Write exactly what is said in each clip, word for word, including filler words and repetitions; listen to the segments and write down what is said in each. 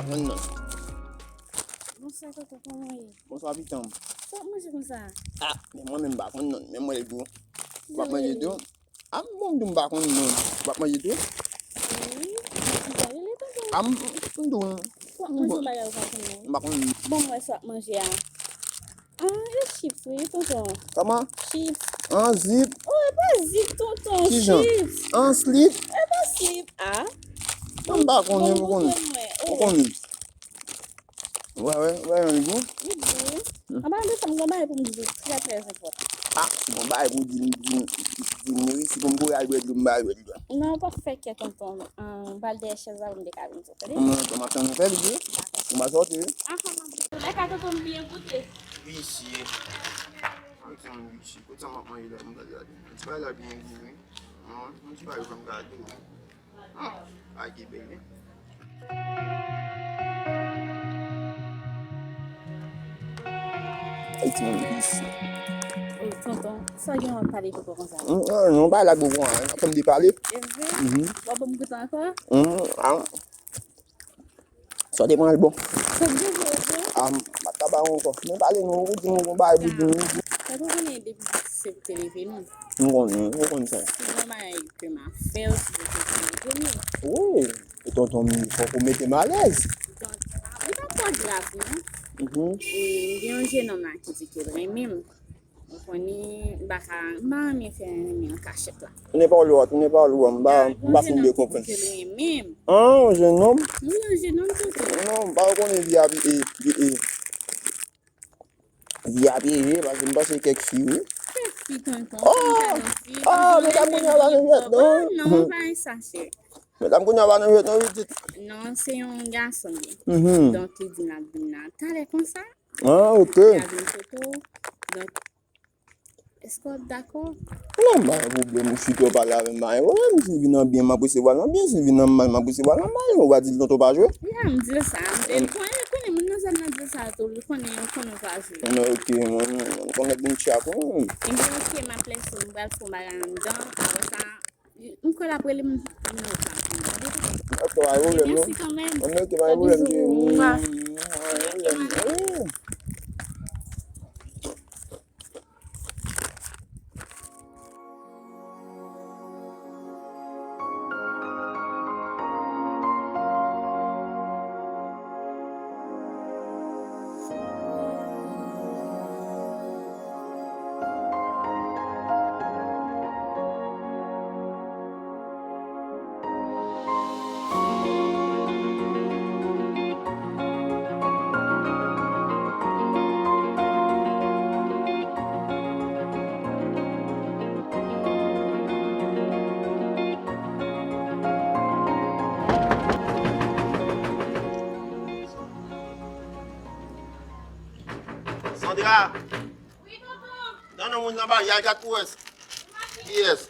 Konn non. Bonswa, tonton, kòman w ye? Bonswa, pitit mwen. Sa w ap manje konsa? Ah, men mwen menm m pa konn non. Men mwen l gou. W ap manje tou? Ah, bon, m di w m pa konn non. W ap manje tou? Wi, m pa rele tonton. Ah, m, m di w. W ap manje yon bagay ou pa konn non. M pa konn. Bon, m wè sa w ap manje a. Ah, e chips wi, tonton. Kòman? Chips. An zip. Oh, e pa zip, tonton, chips. An slip. E pa slip, ah. Mwen m pa konnen, bon, ou konnen. Goute m wè. Ou konnen. Wè, wè, wè, yon gou. Li gou. An palan de sa, m gen yon bagay pou m di w, trè, trè enpòtan. Ah, si gon bagay pou w di m, di m, di m wi, si pou m kouri al bwè dlo, m bay bwè dlo. Non, w p ap fè kè tonton, m pral dèyè chèz la pou m te ka vin sou, tande? Mwen, mwen ap tann ou fè li di. Ou pa sòti wi. Aha, m ap vin. Lè ka tonton m byen goute. Visye. Mwen se yon visye. Kote sa m ap manje la, m gade la. Ti bagay la byen gou wi. Mwen, yon ti bagay pou m gade wi. Ah, a ki bèl wi. Ay, ti moun visye. Oh, tonton, sa w gen w ap pale koko konsa? Hum, ah, non, bay la koko an, fò m te pale. E vre? Mhm. W ap ban m goute ankò? Hum, ah. Sa w te pran l bon. Sa w te pran l bon? Ah, m pa t ka ba w ankò. Men pale non, ou di m yon bagay pou di m. Sa w konnen depi se te leve nou. M konnen, m konn sa. Si yon bagay ke m ap fè w, si w te leve nou. Wi. E tonton m, fòk ou mete m alèz. Donk, li pa twò grav, non. Mhm. E, m gen yon jenòm la ki di ke l renmen m. Ou konnen, m pa ka, m pa renmen fè renmen an kachèt la. Tounen pa w lwa, tounen pa w lwa, m pa, m pa fin byen konprann. An, yon jenòm? Wi, yon jenòm tonton. Non, m pa konnen vi a, vi, e, vi, e. Vi a peye, paske m panse kèk fi, wi. Kèk fi, tonton. Oh! Ah, medam kounye a pa nan jwèt, non? Non, pa yon sachè. Medam kounye a pa nan jwèt, non, pitit. Non, se yon gason, li. Mhm. Donk, li di n ap vin la talè konsa. Ah, ok. Li a vin foto. Donk, èske w ap dakò? Non, m pa gen pwoblèm, ou chita w pale avè m, pa gen pwoblèm. Si l vin an byen, m ap resevwa l an byen. Si l vin an mal, m ap resevwa l an mal. Ou pa di l tonton pa jwe? Ya, m di l sa. M te konnen, konnen moun nan zòn nan di l sa tou. Li konnen, konnen w pa jwe. Non, ok, mwen, mwen, mwen konnen vin tchak, wi. Ebyen, ok, m ap lèse w, m pral fè yon bagay anndan. Apre sa, m kwè l ap rele m, m nan wout la pou m tande. Ok, pa gen pwoblèm, non. Mèsi kanmenm. Ok, pa gen pwoblèm, cheri. Mwa. Ok, mwa. Sandra! Wi, tonton. Nan, nan, moun nan ba, y al gad pou wè kiyès.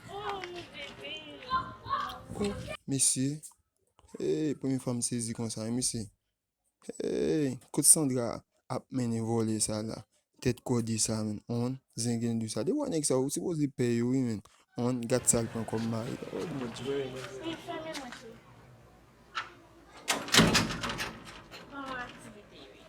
Oh, mesye. Hey, premye fwa m sezi konsa, wi, mesye. Hey, kot Sandra ap mennen vòlè sa la? Tèt kòde sa, menn. On, zenglendo sa. Depi w wè nèg sa, ou sipoze pè yo, wi, menn. On, gad sa l pran kòm mari. Oh, Bondye. Wi, fèmen mwen tou. Bon aktivite, wi.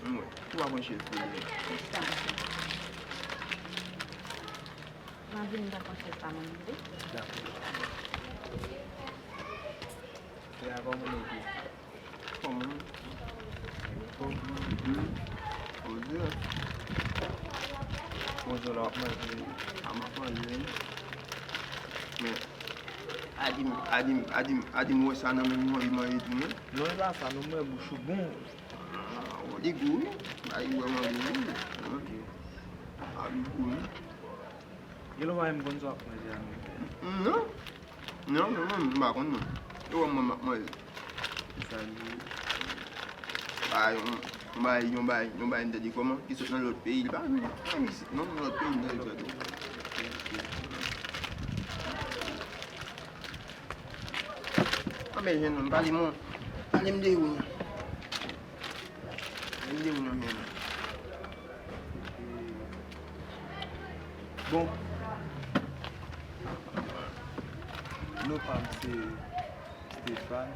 Mwen, ou pa pran chèz pou li. Chita, chita. M ap vin pran chèz pa mwen, tande? Dakò. Frè a, kòman w ye? Kòman? Kòman? Poze. Poze la, w ap manje. A, m ap manje. Men, Adim, Adim, Adim, Adim, wè sa nan men m, ou anvi manje tou, non? Non, e pa sa, non, mwen bouch ou bon. Ah, li gou, wi. Bay li vrèman gou, wi. Ok. A, li gou, wi. Gen lè w pa menm konn sa w ap manje a, non. Non. Non, non, non, m pa konn, non. E wè mwen, m ap manje. Sa li ye. Pa yon, yon bay, yon bay, yon bay m tande kòman, ki sot nan lòt peyi, li pa menm, pa menm isit, non, nan lòt peyi, m tande sa tou. Anben, jèn nonm, pale m, pale m de ou. Pale m de ou, non, jèn nonm. Bon. Non pa m se Stéphane.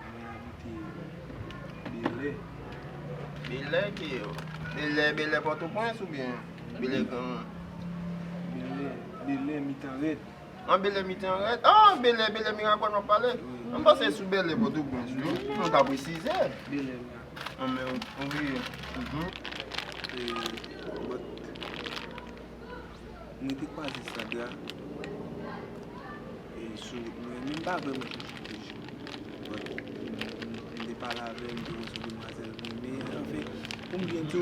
Mwen abite Bèlè. Bèlè ki yo? Bèlè, Bèlè Pòtoprens oubyen Bèlè Gran? Bèlè, Bèlè Mitan Rèd. An Bèlè Mitan Rèd? Ah, Bèlè, Bèlè Miragwàn w ap pale? Wi. Mwen panse sou Bèlè Pòtoprens, wi. Nou ta presize. Bèlè Miragwàn. An men, wi. Mhm. E, but, Mwen te kwaze Sandra, e, sou wout mwen, men m pa vrèman konn kote l jwe. But, m, m, m te pale avè l, m te wè se yon demwazèl m renmen. Anfen, pou m byen di w,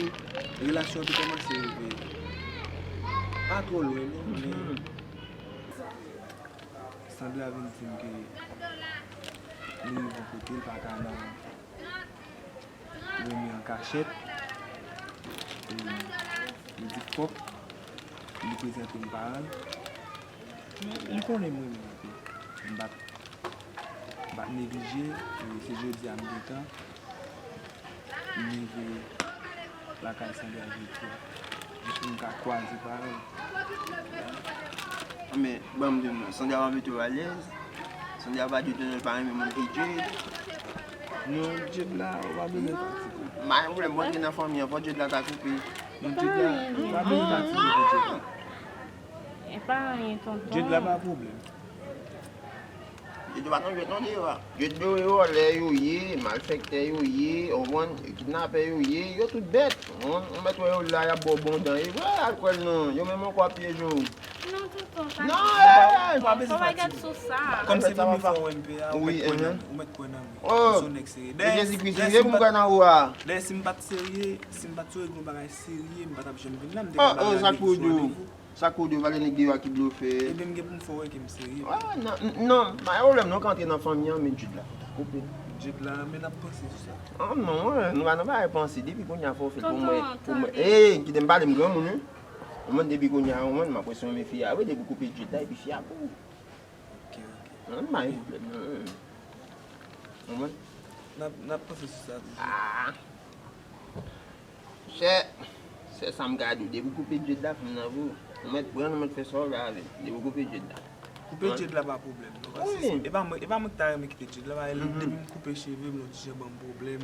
relasyon an te kòmanse rive pa twò lwen, non, men Sandra vin di m ke li rive yon kote, l pa ka nan renmen an kachèt. E li di fòk li prezante m paran l. Men li konnen m renmen l anpil. M pa t, m pa t neglije, e se jodi a m gentan rive lakay Sandra jodi a. Jis pou m ka kwaze paran l. Men, ban m di w non, Sandra pa mete w alèz. Sandra pa di w tande l pa renmen moun ki Jade. Non, Jade la, ou pa bezwen pati pou. M pa gen pwoblèm, mwen antre nan fanmi an, fò Jade la ta koupe. Non, Jade la, ou pa bezwen pati pou Jade la. E pa anyen, tonton. Jade la pa pwoblèm. Jade yo pa nan jwèt non, deyò a. Jade yo, yo vòlè yo ye, malfektè yo ye, ou konprann, kidnapè yo ye, yo tout bèt. Ou konprann, ou mèt wè yo la, y ap ba w bon dan. E vre, al kwè l non, yo menm ankò ap pyeje w. Non, tonton, pa di sa. Non, eh, eh, pa bezwen fatige. Kòm se premye fwa w wè m pè a, ou mèt kwè nan mwen, ou mèt kwè nan mwen. Oh, se yon nèg serye. E Jezikri serye pou m kwè nan ou a. Dayè, si m pa t serye, si m pa t sou regle yon bagay serye, m pa t ap janm vin la, m te ka ba randevou sou randevou. Sa k pou w di w pale nèg deyò a ki blofè? Ebyen, m gen pou m fè w wè ke m serye. Ah, non, n-, non, pa gen pwoblèm, non, ka antre nan fanmi an, men Jade la, fò ta koupe l. Jade la, men n ap panse sou sa. Ah, non, eh, nou pa nan bagay panse, depi kounye a fò w fè l pou mwen, pou mwen. Tonton, tande. Ey, kite m pale, m granmoun, wi. Ou konprann, depi kounye a, ou konprann, m ap wè se yon men fi a, wi, depi w koupe Jade la, epi fi a pou ou. Ok, ok. Non, pa gen pwoblèm, non. Ou konprann? N ap, n ap panse sou sa toujou. Ah. Chè, se sa m ka di w. Depi w koupe Jade la, fanm nan pou ou. Ou mèt pran l, ou mèt fè sa w vle avè l. Depi w koupe Jade la. Koupe Jade la pa pwoblèm, non, paske e pa mwen, e pa mwen ki ta renmen kite Jade la, paske depi m koupe cheve m, l yon ti jan ban m pwoblèm.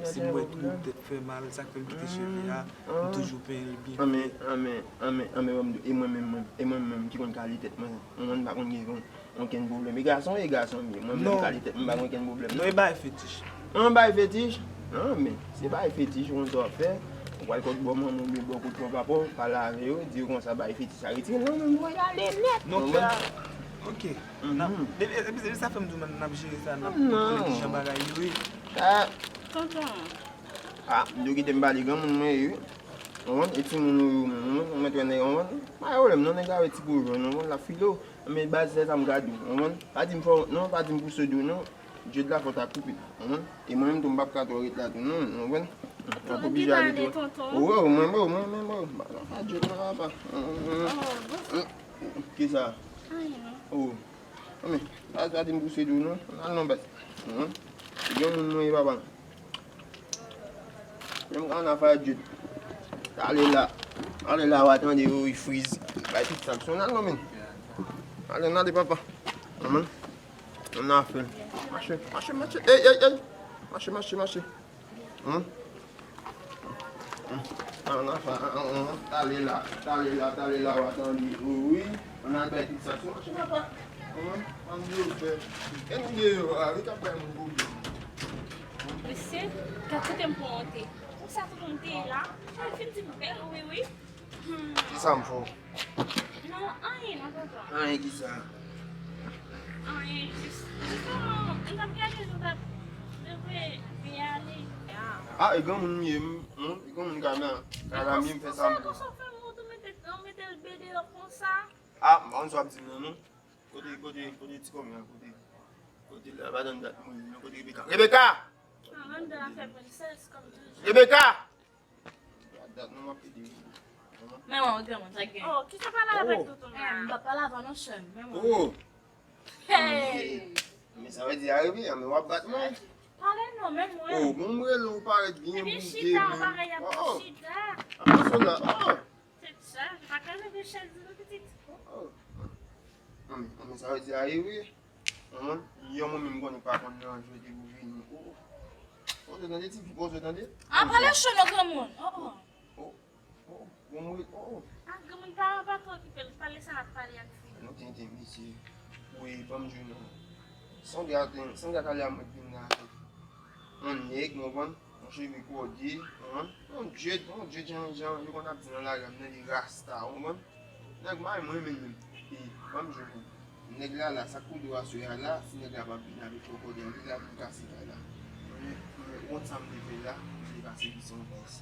Si m wè twou, tèt fè mal, sa k fè m kite cheve a, m toujou penyen l byen fè. Anben, anben, anben, anben, ban m di w, e mwen menm, mwen, e mwen menm ki konn kale tèt mwen, mwen pa konn gen yon okenn pwoblèm. E gason, e gason m ye. Mwen menm kale tèt mwen, m pa gen okenn pwoblèm. Non, e bagay fetich. An bagay fetich? An, men, se bagay fetich, ou konn sa w ap fè. Ou pral kot bò manman w oubyen bò kot bò papa w, pale avè yo, di yo konsa bagay fetich sa retire l nan men w, ale nèt. Non, frè. Ok. N ap, depi, depi, depi sa fè m di w, n ap jere sa, n ap kontwole kijan bagay yo ye. Tonton. Ah, m di w kite m pale granmoun mwen ye, wi. Ou konprann? E timoun ou ye, ou menm, ou konprann? Ou mèt wè nèg, ou konprann? Pa gen pwoblèm, non, nèg la wè ti pwojè w, non, ou konprann? L ap file w. Men baz, se sa m ka di w, ou konprann? Pa di m fò, non, pa di m pouse w di w non. Jade la fò ta koupe, ou konprann? E mwen menm tou, m p ap ka twò ret la tou, non, ou konprann? M ap oblije ale tou. Wi, mwen, mwen, mwen, mwen, mwen. Ba, ba, Jade la, papa. Kisa? Anyen non. Oh. Men, pa, pa di m pouse w di w non. Al non, baz. Ou konprann? Gen moun mwen ye, papa. Menm ka nan afè Jade. Ale la. Ale la, w a tande, wi, friz. Bay tout sa k sou nan non, men. Ale, n ale, papa. Manman. Nan afè. Mache, mache, mache. Ey, ey, ey. Mache, mache, mache. Hum? Hum. Nan afè, hum, hum. Ale la, ale la, ale la, w a tande, wi. Ann al bay tout sa k sou mache, papa. Hum, ann blofè. E nou deyò a, wi, k ap bay moun pwoblèm. Mesye, gad kote m pran w te. Konsa tonton m te ye la. Mwen fin di m bèl wi wi. Hmm. Kisa m fè w? Non, anyen non, tonton. Anyen kisa? Anyen, jis, jis m t ap gade nou t ap devwe byen ale. Ah, e granmoun m ye, m, m, e granmoun ka nan, ka nan, m fè sa m vle. Konsa, konsa w fè m, ou tou mete, ou mete l byen deyò konsa. Ah, m pa konn sa w ap di m nan, non. Kote, kote, kote ti kòmè a, kote? Kote la, madanm dat mwen, non, kote Rebecca? Rebecca! Ah, anndan afè prensès, kòm toujou. Rebecca! Dat non, m ap ede w. Men mwen, granmoun, sa gen. Oh, kisa w pale avèk tonton la? Eh, m pa pale avè w non, sè m. Men mwen. Oh! Hey! Men sa vle di a rive, men w ap bat mwen. Pale non, men mwen. Oh, bon, m rele w parèt byen bouke, men. Epi chita, w parèt ap chita. Ah, sou la, oh! Se sa, li pa ka leve chèz li non, pitit. Oh, oh. Anmè, anmè, sa vle di a rive. Yon moun menm konnen pa konn nan jwe te pou vini. Oh, oh. Bon, jwe tande, ti fi, bon, jwe tande. Ah, pale cho non, granmoun. Oh, oh. Oh, oh, bon, mwen, oh, oh. Ah, granmoun, pa, pa twò okipe l, pale sa n ap pale ak fi. Non, tenten, mesye. Wi, ban m jwe non. Sandra, Sandra talè a mwen vin la avèk yon nèg, ou konprann? Yon cheve kòde, ou konprann? Yon dread, yon dread jan, jan yo konn ap di nan lari a, nan li rasta, ou konprann? Nèg mwen, mwen renmen l menm. E, ban m jwe pou nèg la la, sa k kou dou aswè a la, si nèg la pa vin avèk kòkòdèl li la, pou kase kay la. Mwen, mwen, wont sa m te fè la, m te pase li son tès.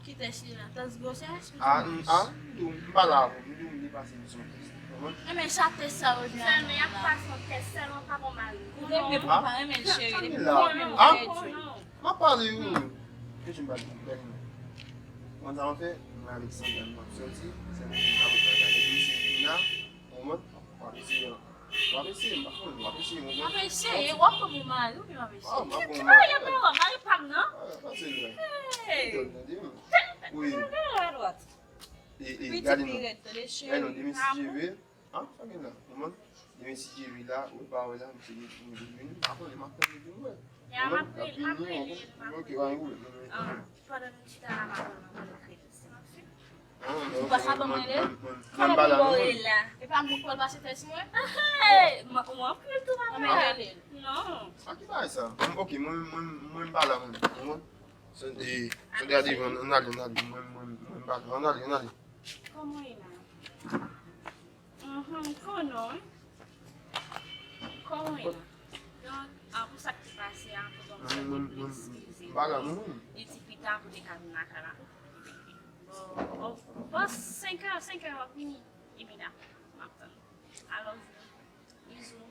Ki tès li la? Tès gwosès? Ah, m, ah, m tou, m pa la avè w, m tou, m te pase li son tès. Ou konprann? Enben, sa tès sa yo di a. Sèlman, y ap pase yon tès, sèlman pa bon mari. Ou renmen pou pa renmen l, cheri, depi ou renmen l, ou pèdi. M ap pale wi. Yo, jen pa di gade non. Konn sa w fè, mwen avèk Sandra nou ap sòti, se mwen ki ap gade misye vin la, ou konprann? W ap eseye, w ap eseye, m pa konn, w ap eseye, w ap eseye, w ap pran pou mari, ou byen w ap eseye. Ah, m ap pran mari. Ki mari, mari pa m nan. Ah, pase lwen. Hey! Wi. Gade adwat. E, e, gade non. Gade non, demen si Dye vle. Ah, sa gen la. Ou konprann? Demen si Dye vle la, ou pa wè la, misye vin, vin, vin. Apre, m ap tann li vin wè. Ya, m ap vini, m ap vini, m ap vini. Ok, pa gen pwoblèm. Ah, pandan nou chita la, m ap wè, m ap wè kredi, se m ap fè. Ah, ok. Ou pa ka ban mwen rele? Fò m ba w rele la. E pa mwen k pral pase tès mwen? Ah, hey! M, ou anpil tou, papa. Ann rele l. Non. A ki bagay sa? Ok, mwen, mwen, mwen m pa la, mwen. Ou konprann? Sandra, Sandra devan, ann ale, ann ale. Mwen, mwen, mwen m pa la. Ann ale, ann ale. Kòman w ye la? Mhm, m konnen w wi. Kòman w ye la? Donk, ah, pou sa k te pase a, ankò, m fè mwen eskize. Li di pita pou te ka vin lakay la. Bon, bò, bò senk è, senk è w ap vini. Epi dakò, m ap tann. I love you. Bizou.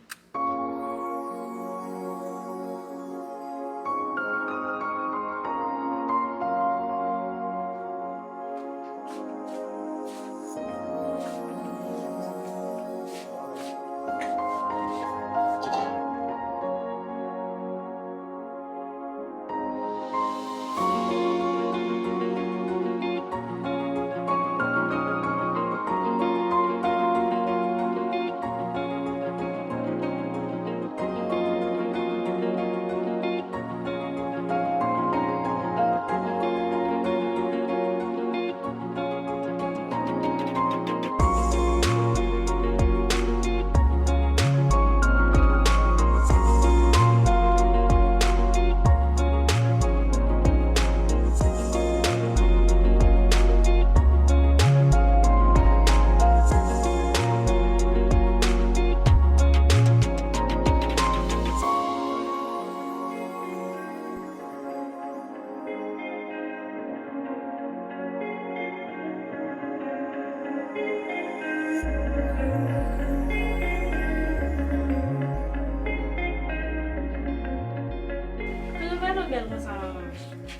Kote Malo bèl konsa, manman?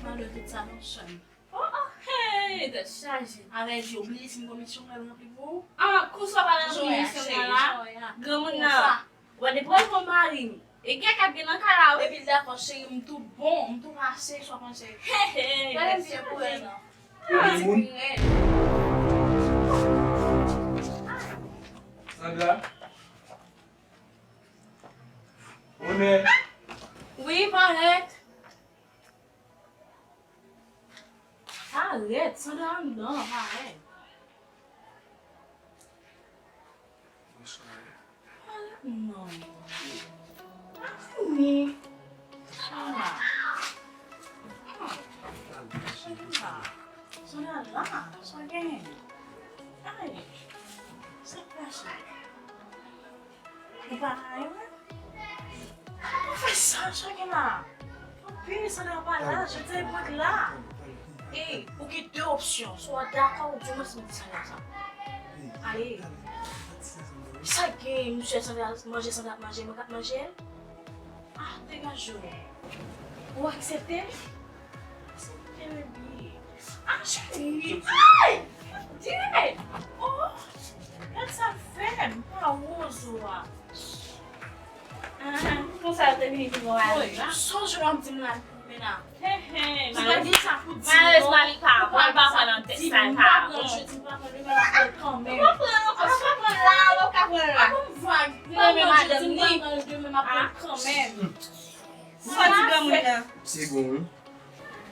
Malo tout sa nan chanm. Oh, oh, hey, tèt chaje. Avè di, ou bliye si m gon misyon mwen ranpli pou ou? Ah, konsa w pa ranpli misyon mwen la? Granmoun nan, w ap depoze pou mari m. E kèk ap gen nan kay la, wi. Epi l dakò, cheri, m tou bon, m tou pase, swa konn cheri. Hey, hey, gade misye pou wè non. Pitit li rèd. Sandra? Onè? Wi, parèt. Parèt, Sandra anndan, parèt. Parèt non. Pa fini. Sandra. Hmm. Sandra la, sa genyen? Ay, sa k pase? Ou pa rayi mwen? Ou fè sa, sa gen la? Anpil, Sandra pa la, jete prank la. E, ou gen de opsyon, swa w dakò ou di mwen si m di Sandra sa. Ale. Sa gen, misye Sandra, manje Sandra ap manje, mwen k ap manje l? Ah, degaje w. Ou aksepte l? Aksepte l, byen. Ah, cheri. Ay! Dye! Oh! Gad sa l fè m. Pa wozo a. Ah, konsa yo te vini pi bon la. Sonje lè w ap di m la, Mena. He, he, malèz, malèz pa li pa bon, li pa pran nan tèt sa, li pa bon. Jodi m pa pran, demen m ap pran l kanmenm. Ou pa pran l ankò, si w pa pran l la, ou ka pran l la. Pa ban m vag. Demen madanm li. Demen m ap pran l kanmenm. Sa di granmoun nan. Se bon, wi.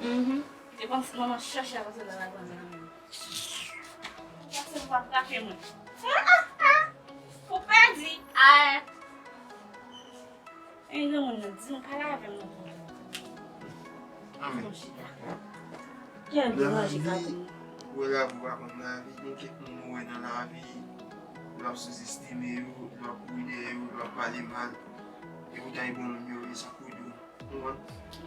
Mhm. E panse manman chache a panse nan lagwann nan. Panse ou pa frape mwen. Ou pèdi. Ay. Ey, granmoun nan, di nou pale avè m non. Amen. Bon, chita. Ki jan de manje ka vini? Ou wè lavi ou pa konn lavi, gen kèk moun ou wè nan lavi, lè w ap souzestime yo, lè w ap kouri dèyè yo, lè w ap pale mal, e poutan e bon moun yo ye, se koudou. Ou konprann?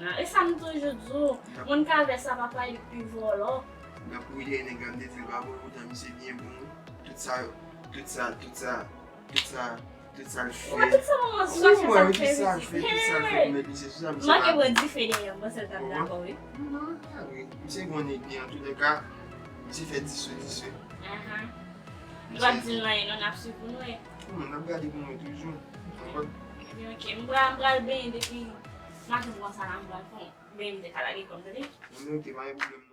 Ah, e sa m toujou di w. Moun k avè sa papa, li pi vòlò. Lè w ap kouri dèyè nèg la, m te di l pa bon, poutan misye byen bon. Tout sa, tout sa, tout sa, tout sa, tout sa l fè. Ou wè tout sa manman sou sa fè sa fè pitit. Tout sa l fè pou mèt misye sou sa, misye pa bon. Manke pran dife dèyè m, panse l t ap dakò, wi. Non, pa vre. Misye gon nèg li, antoulèka, misye fè dis sou dis, wi. Ahan. Nou p ap di l anyen, non, n ap swiv pou nou, wi. Non, n ap gade pou mwen toujou. Konprann? Ebyen, oke. M pral, m pral benyen depi maten, m pran sa la, m pral fè yon benyen, m te ka lage kò m, tande? Mwen, oke, pa gen pwoblèm, non.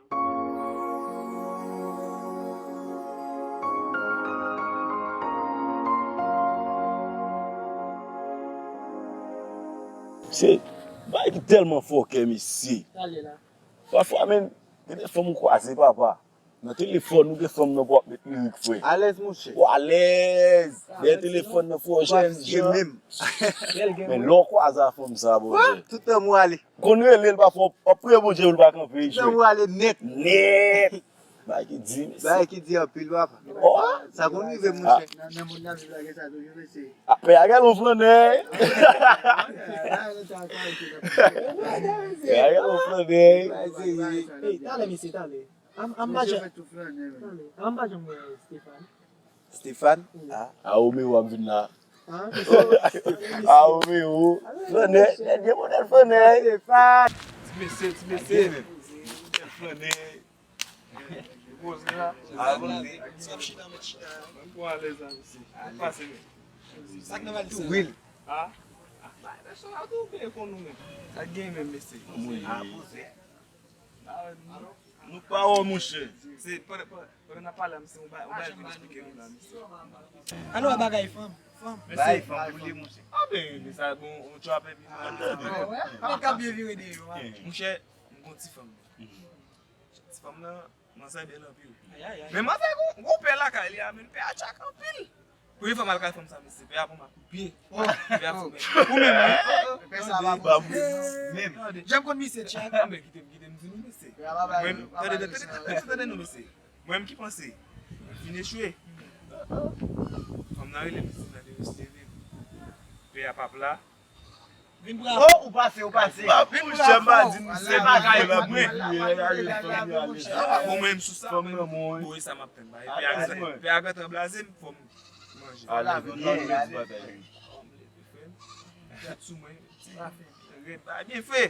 Se bagay ki tèlman fòkè, mesye. Pafwa menm, gen de fanm ou kwaze, papa. Nan telefòn ou gen fanm nan pou w ap met lirik, frè. Alèz, monchè. Ou alèz. Dèyè telefòn nan, frè, w jan, jan. Men lè w kwaze a fanm sa, Bondye. Tout tan mwen ale. Konn rele l pafwa, w ap priye Bondye pou l pa kanpe, frè. Tout tan mwen ale nèt. Nèt. Bagay ki di, mesye. Bagay ki di anpil, papa. Oh. Sa konn rive, monchè. Nan, nan mond n ap viv la, gen sa toujou, mesye. Ah, pè a gen yon flannè. Pè a gen yon flannè. Ey, talè, mesye, talè. An, an pa janm, talè. An pa janm wè Stéphane. Stéphane? Wi. Ah. A Romeo ap vin la. An? A Romeo. Flannè, nèg gen modèl flannè. Stéphane. Ti mesye, ti mesye. Modèl flannè. Poze la. Poze. Mwen pou alèz la, mesye. Pase, men. Sa k nan valiz la? Wi. Ah? Ah, bay, mesye, la tou byen konn nou menm. Sa k gen menm, mesye? Mwen. Ah, poze. Ah, nou, nou pa wè, monchè. Se pandan, pandan, pandan n ap pale a misye, yon ba-, yon bagay vin esplike nou la, mesye. Alò, bagay fanm, fanm. Bay fanm pou li, monchè. Ah, ben, men sa, bon, yon trap epi nou. Ah, wè, wè. Nèg k ap byen vire de yo, a. Monchè, m gon ti fanm. Ti fanm nan, manzè bèl anpil. Men manzè gon, gon pè lakay li a, men pè a tchak anpil. Premye fwa m al kay fanm sa, mesye, pè a pran m ak kout pye. Pè a fout mwen. Ou menm, wi. Pè sa pa bon menm. Jan m konn misye tchak. Anben, kite m, kite m di nou, mesye. Mwen, tande, tande, tande, tande nou, mesye. Mwen menm ki panse m fin echwe. Fanm nan rele m, mesye, nan de mesye rele m. Pè a p ap la. Vin pran. Oh, ou pase, ou pase. Vin pran. Monchè, m pa di misye bagay pou mwen. Bon, mwen menm sou sa, mwen, bon, e sa m ap tann. Pè a, pè a gentan blaze m, fò m manje. Alèz, non, non, non, di batay. Gad sou mwen, ti pa fè rèd, pa byen fè.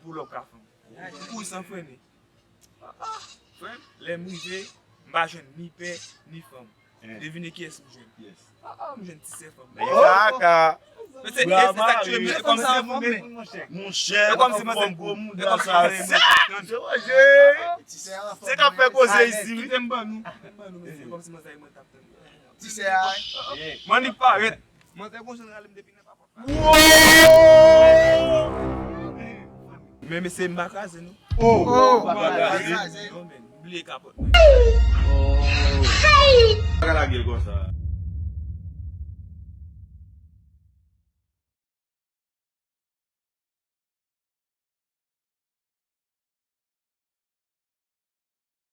Pull up ka fè m. Kouri san frennen. Ah, ah, frè m, lè m rive, m pa jwenn ni pè, ni fanm. Devine kiyès m jwenn? Ah, ah, m jwenn ti sè fanm nan. Kaka. Men se, e se sa k tchwe m, e kòmsi, monchè, e kòmsi manzè, e kòmsi manzè mwen t ap tann. Se k ap fè koze isi, wi. Kite m ban nou, kite m ban nou, mesye, e kòmsi manzè mwen t ap tann. Ti sè a. Mannik parèt. Manzè gon jan rale m depi nan papa. Men mesye, m pa kraze nou. Oh, m pa kraze. Non, men, m bliye kapòt mwen. Pa ka lage l konsa.